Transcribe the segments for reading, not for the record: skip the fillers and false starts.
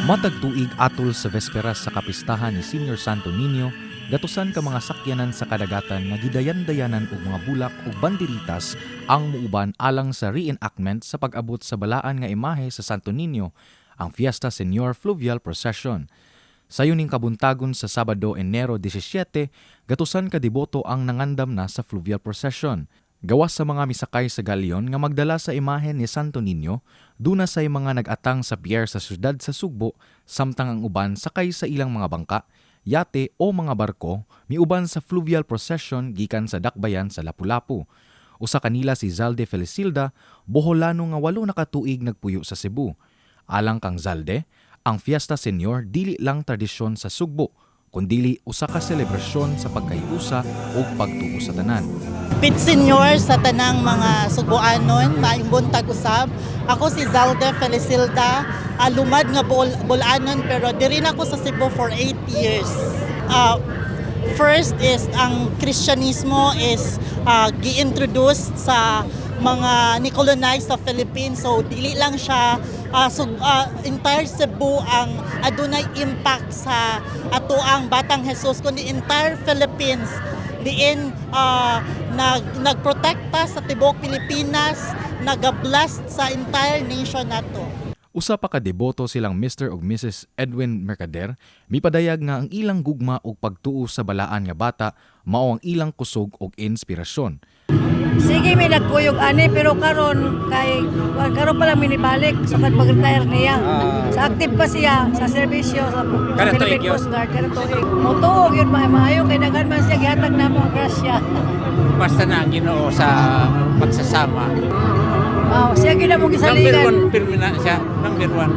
Matag tuig atol sa vesperas sa kapistahan ni Senior Santo Niño, gatusan ka mga sakyanan sa kadagatan nga gidayan-dayanan og mga bulak ug banderitas ang muuban alang sa reenactment sa pag-abot sa balaan nga imahe sa Santo Niño, ang Fiesta Señor Fluvial Procession. Sayo ning kabuntagon sa Sabado, Enero 17, gatusan ka deboto ang nangandam na sa Fluvial Procession. Gawas sa mga misakay sa galyon nga magdala sa imahen ni Santo Niño, duna say mga nag-atang sa pier sa syudad sa Sugbo, samtang ang uban sakay sa ilang mga bangka, yate o mga barko, miuban sa fluvial procession gikan sa dakbayan sa Lapu-Lapu. Usa kanila si Zalde Felicilda, Boholano nga 8 na ka tuig nagpuyo sa Cebu. Alang kang Zalde, ang Fiesta Señor dili lang tradisyon sa Sugbo, kundili usa ka selebrasyon sa pagkaiusa ug pagtuo sa tanan. Pit Senior sa tanang mga Subuanon, maayong buntag usab. Ako si Zalde Felicilda, lumad nga Bol-Bol-anon pero diri na ako sa Cebu for 8 years. First is ang Kristyanismo is gi-introduce sa mga ni-colonize sa Philippines. So dili lang siya entire Cebu ang adunay impact sa atoang Batang Jesus kundi entire Philippines diin nagprotekta sa tibuok Pilipinas, naga-bless sa entire nation nato. Usa pa ka deboto, silang Mr. ug Mrs. Edwin Mercader, mipadayag nga ang ilang gugma ug pagtuo sa balaan nga bata mao ang ilang kusog ug inspirasyon. Sige, may nagkuyog ani pero karon kay karon pa lang minibalik so kan pag-retire niya. Sa active pa siya sa serbisyo sa Kada Philippine tuig yun. Coast Guard kada tuig. Motuo gyud maayo kay daghan man siya gihatag namo ang grasya. Basta na ang Ginoo sa pagsasama. Wow, siya gyud among Number gisaligan. one, pirmi na siya. Number one.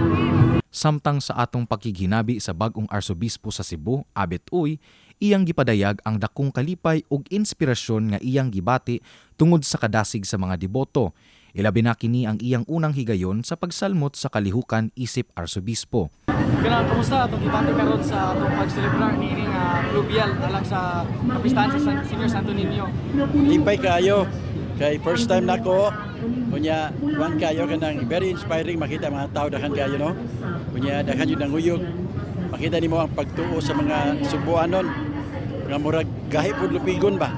Samtang sa atong pakighinabi sa bag-ong arsobispo sa Cebu, Abet Uy, iyang gipadayag ang dakong kalipay ug inspirasyon nga iyang gibati tungod sa kadasig sa mga deboto. Ilabi na kini ang iyang unang higayon sa pagsalmot sa kalihukan isip arsobispo. Kanang kumusta atong gibati karon sa atong pagselebrar niini nga fluvial alang sa kapistahan sa Senior Santo Niño? Lipay kayo kay first time nako. Unya kuan kayo, kanang very inspiring makita mga tao, daghan kayo, no? Unya daghan yun nanguyog, makita nimo ang pagtuo sa mga Subuanon nga murag gahi pud lupigon ba.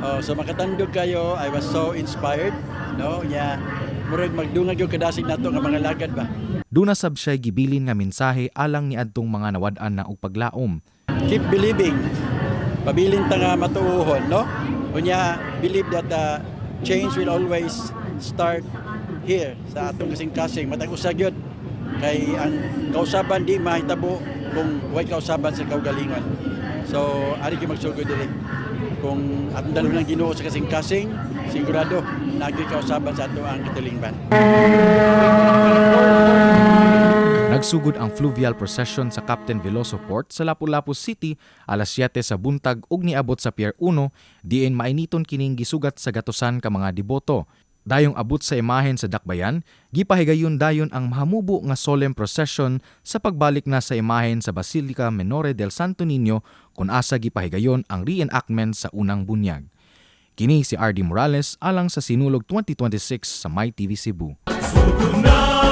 Oh, so makatandog kayo. I was so inspired, no? Unya murag magdungag yung kadasig nato nga mga lagad ba. Duna sab siya gibilin nga mensahe alang niadtong mga nawad-an na og paglaom. Keep believing, pabilin ta nga matuohon, no? Unya believe that the change will always start here sa atong kasing-kasing, matag usa gyud, kay ang kausaban di mahitabo kung way kausaban sa kaugalingon. So ari gyud magsugod diri. Kung atong dalhon ang Ginoo sa kasing-kasing, sigurado naa gyud kausaban sa ato ang katilingban. Nagsugod ang fluvial procession sa Captain Veloso Port sa Lapu-Lapu City alas 7 sa buntag ug niabot sa Pier 1 diin mainiton kining gisugat sa gatusan ka mga deboto. Dayong abot sa imahen sa dakbayan, gipahigayon dayon ang mahamubo nga solemn procession sa pagbalik na sa imahen sa Basilica Menore del Santo Niño kung asa gipahigayon ang reenactment sa unang bunyag. Kini si RD Morales alang sa Sinulog 2026 sa My TV Cebu. Sugod na.